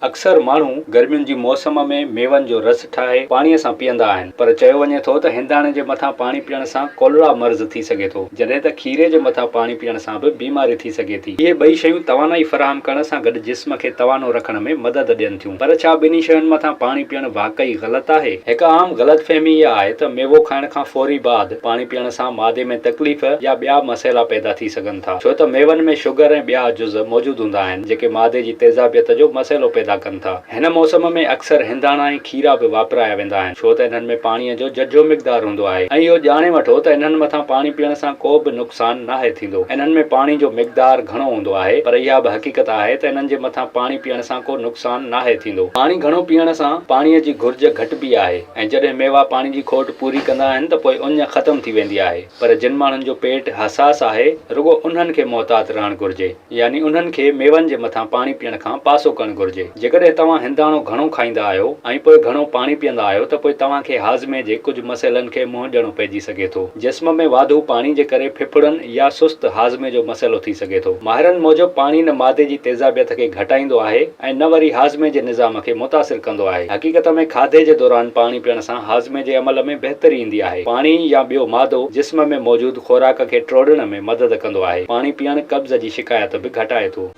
اڪثر ماڻهو گرمين جي موسم ۾ ميون جو رس ٺاهي پاڻيء سان پيئندا آهن، پر چيو وڃي ٿو ته هنداڻي جي مٿان پاڻي پيئڻ سان ڪولرا مرض ٿي سگهي ٿو، جڏهن ته کيري جي مٿان پاڻي پيئڻ سان به بيماري ٿي سگهي ٿي. اهي ٻئي شيون توانائي فراهم ڪرڻ سان گڏ جسم کي توانو رکڻ ۾ مدد ڏين ٿيون. پر ڇا ٻنهي شين مٿان پاڻي پيئڻ واقعي غلط آهي؟ هڪ عام غلط فهمي اها آهي ته ميوو کائڻ کان فوري بعد پاڻي پيئڻ سان معدي ۾ تڪليف يا ٻيا مسئلا پيدا ٿي سگهن ٿا، ڇو ته ميون ۾ شگر ۽ ٻيا جز موجود هوندا آهن. جيڪي معدي جي تيزابيت جو مسئلو پيدا ڪن ٿا. هن موسم ۾ اڪثر هنداڻا ۽ کيرا به واپرايا ويندا آهن، ڇو ته انهن ۾ پاڻيء جو ججهو مقدار هوندو آهي ۽ اهو ڄاڻي وٺو ته انهن مٿان پاڻي پيئڻ سان ڪو به نقصان ناهي ٿيندو. انهن ۾ پاڻي جو مقدار گهڻو هوندو آهي، پر اها به حقيقت آهي ته انهن جي مٿان پاڻي پيئڻ سان ڪو نقصان ناهي ٿيندو. پاڻي گهڻو پيئڻ سان پاڻيء جي گهرج گهٽبي آهي ۽ جڏهن ميوا پاڻي جي کوٽ پوري ڪندا آهن ته پوء اڃ ختم ٿي ويندي آهي. پر جن ماڻهن جو پيٽ حساس آهي، رڳو انهن کي محتاط رهڻ گهرجي. يعني انهن کي ميون جي مٿان پاڻي پيئڻ کان پاسو ڪرڻ گهرجي. جيڪڏهن توهان هنداڻو گهڻو کائيندا آهيو ۽ پوء گهڻو پاڻي پيئندا آهيو ته پوء توهان کي هاضمي جي ڪجهه مسئلن کي منهن ڏيڻو پئجي سگهي ٿو. جسم ۾ واڌو پاڻي جي ڪري ڦڦڙن يا سست هاضمي جو مسئلو ٿي سگهي ٿو. ماهرن موجب پاڻي نه معدي جي تيزابيت کي گهٽائيندو آهي ۽ نه وري هاضمي جي نظام کي متاثر ڪندو آهي. حقيقت ۾ کاڌي جي دوران پاڻي پيئڻ سان هاضمي جي عمل ۾ بهتري ايندي آهي. پاڻي يا ٻيو مادو جسم ۾ موجود خوراڪ کي ٽوڙڻ ۾ مدد ڪندو آهي. پاڻي پيئڻ قبض جي شڪايت به گهٽائي ٿو.